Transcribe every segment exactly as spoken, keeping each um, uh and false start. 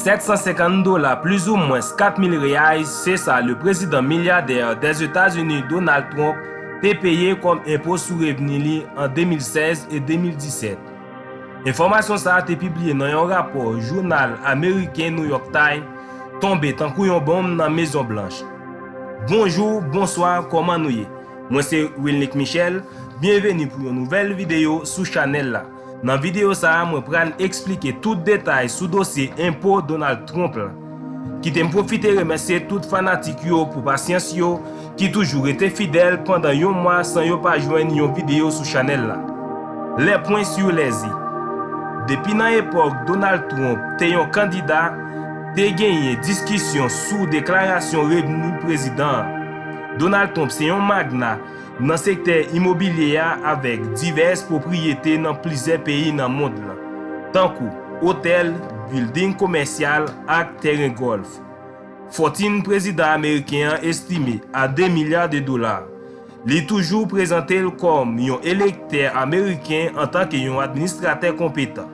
Sèt san senkant dola, plizoumwens kat mil reais, se sa le prezidan milyadè Dèzetazini, Donald Trump, te peye kòm enpo sou revni li an de mil sèz e de mil disèt. Enfòmasyon sa a te pibliye nan yon rapò jounal ameriken New York Times, tonbe tankou yon bonm nan Mezon Blanch. Bonjou, bonswa, kòman nou ye? Mwen se Wilnick Michel, byenveni pou yon nouvèl videyo sou chanèl la. Nan videyo sa a, mwen pral eksplike tout detay sou dosye enpo Donald Trump la. Kite m pwofite remèsye tout fanatik yo pou pasyans yo, ki toujou rete fidèl pandan yon mwa san yo pa jwenn yon videyo sou chanèl la. Les points sur les i. Depi nan epòk Donald Trump te yon kandida, te genyen diskisyon sou deklarasyon revni prezidan an. Donald Trump se yon magna nan sektè imobilye a avèk divès pwopriyete nan plizyè peyi nan mond lan, tankou otèl, bilding komèsyal ak tèren gòlf. Fòtin prezidan ameriken an estime a de milya de dola. Li toujou prezante l kòm yon elektè ameriken antanke yon administratè konpetan.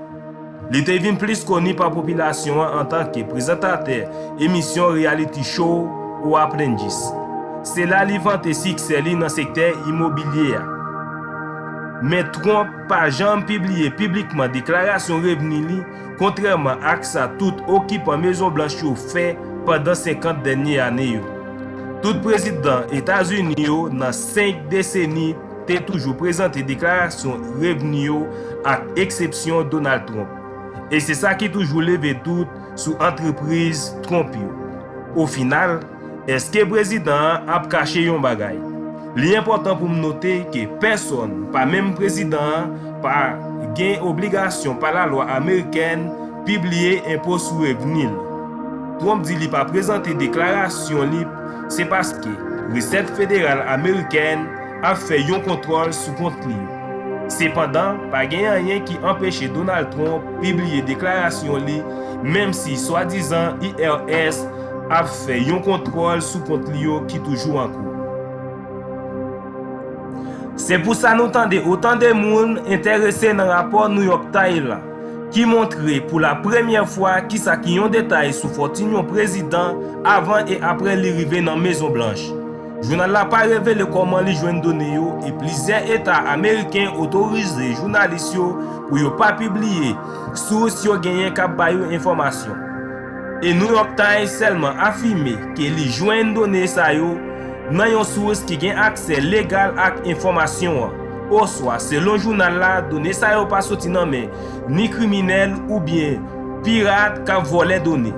Li te vin plis koni pa popilasyon an antanke prezantatè emisyon reality show ou apprentice. Se la li vante siksè li nan sektè imobilye a. Men Trump pa janm pibliye piblikman deklarasyon revni li, kontrèman ak sa tout okipan Mezon Blanch yo fè pandan senkant dènye ane yo. Tout prezidan Etazini yo nan senk deseni te toujou prezante deklarasyon revni yo, ak eksepsyon Donald Trump. E se sa ki toujou leve dout sou antrepriz Trump yo. Ofinal, èske prezidan an ap kache yon bagay? Li enpòtan pou m note ke pèsonn, pa menm prezidan an, pa gen obligasyon pa lalwa amerikèn pibliye enpo sou revni l. Trump di li pa prezante deklarasyon li, se paske resèt federal amerikèn ap fè yon kontwòl sou kont li yo. Sepandan, pa gen anyen ki anpeche Donald Trump pibliye deklarasyon li, menm si swadizan I R S ap fè yon kontwòl sou kont li yo ki toujou an kou. Se pou sa nou tande otan de moun enterese nan rapò New York Times la, ki montre pou la premyè fwa kisa ki yon detay sou fòtin yon prezidan avan e apre li rive nan Mezon Blanch. Jounal la pa revele kòman li jwenn done yo, e plizyè eta ameriken otorize jounalis yo pou yo pa pibliye sous yo genyen k ap ba yo enfòmasyon. E New York Times sèlman afime ke li jwenn done sa yo nan yon sous ki gen aksè legal ak enfòmasyon an. Oswa, selon jounal la, done sa yo pa soti nan men ni kriminèl oubyen pirat k ap vòlè done.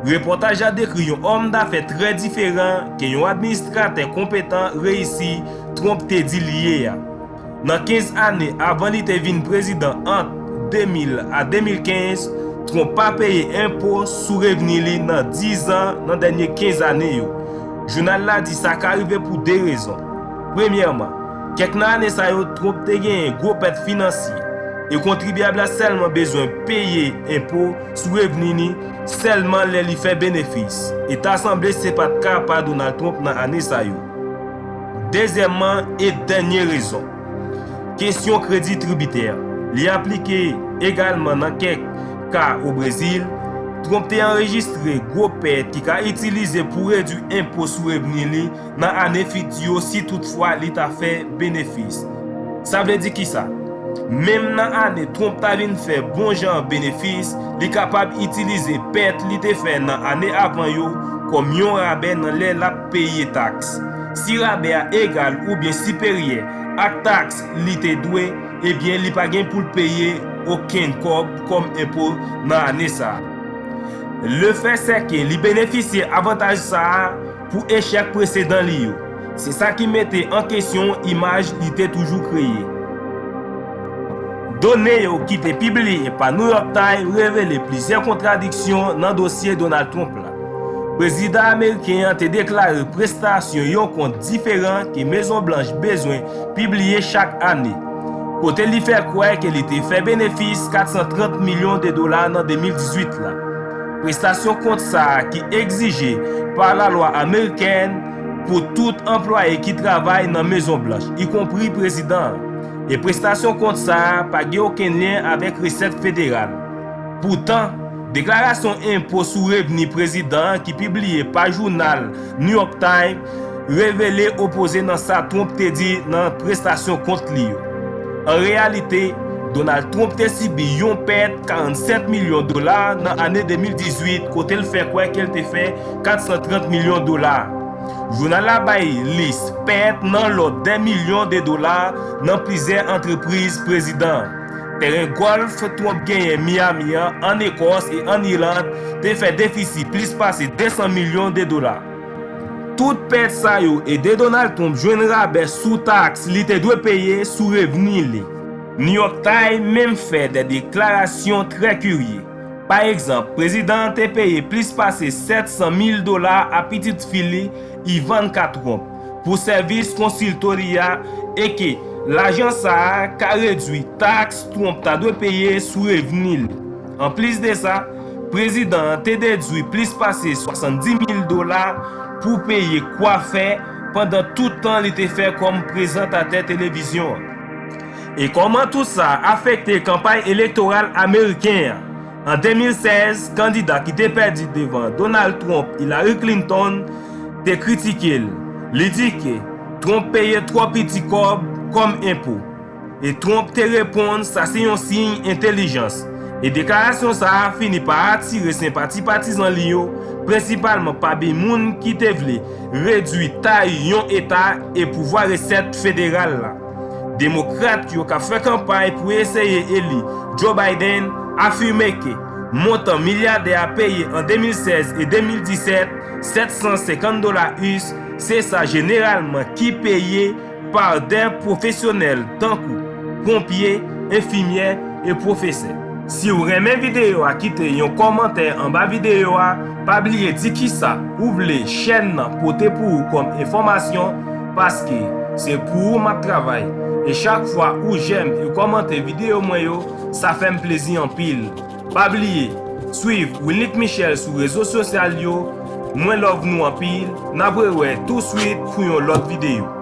Repòtaj la dekri yon òm dafè trè diferan ke yon administratè konpetan reyisi Trump te di li ye a. Nan kenz ane avan li te vin prezidan ant de mil a de mil kenz, Trump pa peye enpo sou revni li nan diz an nan dènye kenz ane yo. Jounal la di sa ka rive pou de rezon. Premyèman, kèk nan ane sa yo, Trump te genyen gwo pèt finansye, e kontribyab la sèlman bezwen peye enpo sou revni li sèlman lè li fè benefis, e ta sanble se pa t ka pa Donald Trump nan ane sa yo. Dezyèmman e dènye rezon, kesyon kredi tribitè. Li aplike egalman nan kèk ka o Brezil. Trump te anrejistre gwo pèt ki ka itilize pou redui enpo sou revni li nan ane fiti yo si toutfwa li ta fè benefis. Sa vle di kisa? Menm nan ane Trump ta vin fè bon jan benefis, li kapab itilize pèt li te fè nan ane avan yo kòm yon rabè nan lè l ap peye taks. Si rabè a egal oubyen siperyè ak taks li te dwe, ebyen li pa gen pou l peye okenn kòb kòm enpo nan ane sa a. Lefèsèke li benefisye avantaj sa a pou echèk presedan li yo. Se sa ki mete an kesyon imaj li te toujou kreye. Done yo ki te pibliye pa New York Times revele plizyè kontradiksyon nan dosye Donald Trump la. Prezidan ameriken an te deklare prestasyon yon kont diferan ke Mezon Blanch bezwen pibliye chak ane, kote li fè kwè ke li te fè benefis kat san trant milyon de dola nan de mil dizuit la. Prestasyon kont sa a ki egzije pa lalwa amerikèn pou tout anplwaye ki travay nan Mezon Blanch, ikonpri prezidan an. E prestasyon kont sa a pa gen okenn lyen avèk resèt federal. Poutan, Deklarasyon enpo sou revni prezidan an ki pibliye pa jounal New York Times revele opoze nan sa Trump te di nan prestasyon kont li yo. An reyalite, Donald Trump te sibi yon pèt karannsèt milyon dola nan ane de mil dizuit, kote l fè kwè ke l te fè kat san trant milyon dola. Jounal la bay lis pèt nan lòd dè milyon de dola nan plizyè antrepriz prezidan an. Tèren gòlf Trump genyen Miami an, ann Ekòs e ann Iland, te fè defisi plis pase de san milyon de dola. Tout pèt sa yo ede Donald Trump jwenn rabè sou taks li te dwe peye sou revni li. New York Times menm fè de deklarasyon trè kirye. Pa egzanp, prezidan an te peye plis pase sèt san mil dola a pitit fi li, Ivanka Trump, pou sèvis konsilto li a e ke lajan sa a ka redwi taks Trump ta dwe peye sou revni li. Anplis de sa, prezidan an te dedwi plis pase swasanndis mil dola pou peye kwafè pandan tout tan li te fè kòm prezantatè televizyon an. E kòman tout sa afekte kanpay elektoral ameriken an? An de mil sèz, kandida ki te pèdi devan Donald Trump, Hillary Clinton, te kritike l. Li di ke Trump peye twò piti kòb kòm enpo. E Trump te reponn, sa se yon siy entèlijans. E deklarasyon sa a fini pa atire senpati patizan li yo, prensipalman pami moun ki te vle redwi tay yon eta e pouvwa resèt federal la. Demokrat yo k ap fè kanpay pou eseye eli Joe Biden afime ke montan milyadè a peye an de mil sèz e de mil disèt, sèt san senkant dola us, se sa jeneralman ki peye pa de pwofesyonèl tankou ponpye, enfimyè e pwofesè. Si w renmen videyo a, kite yon kòmantè anba videyo a, pa bliye di kisa ou vle chèn nan pote pou ou kòm enfòmasyon, paske se pou ou m ap travay. E chak fwa ou jèm e kòmante videyo mwen yo, sa fè m plezi anpil. Pa bliye swiv Winlick Michel sou rezo sosyal yo. Mwen love nou anpil. N ap rewè touswit pou yon lòt videyo.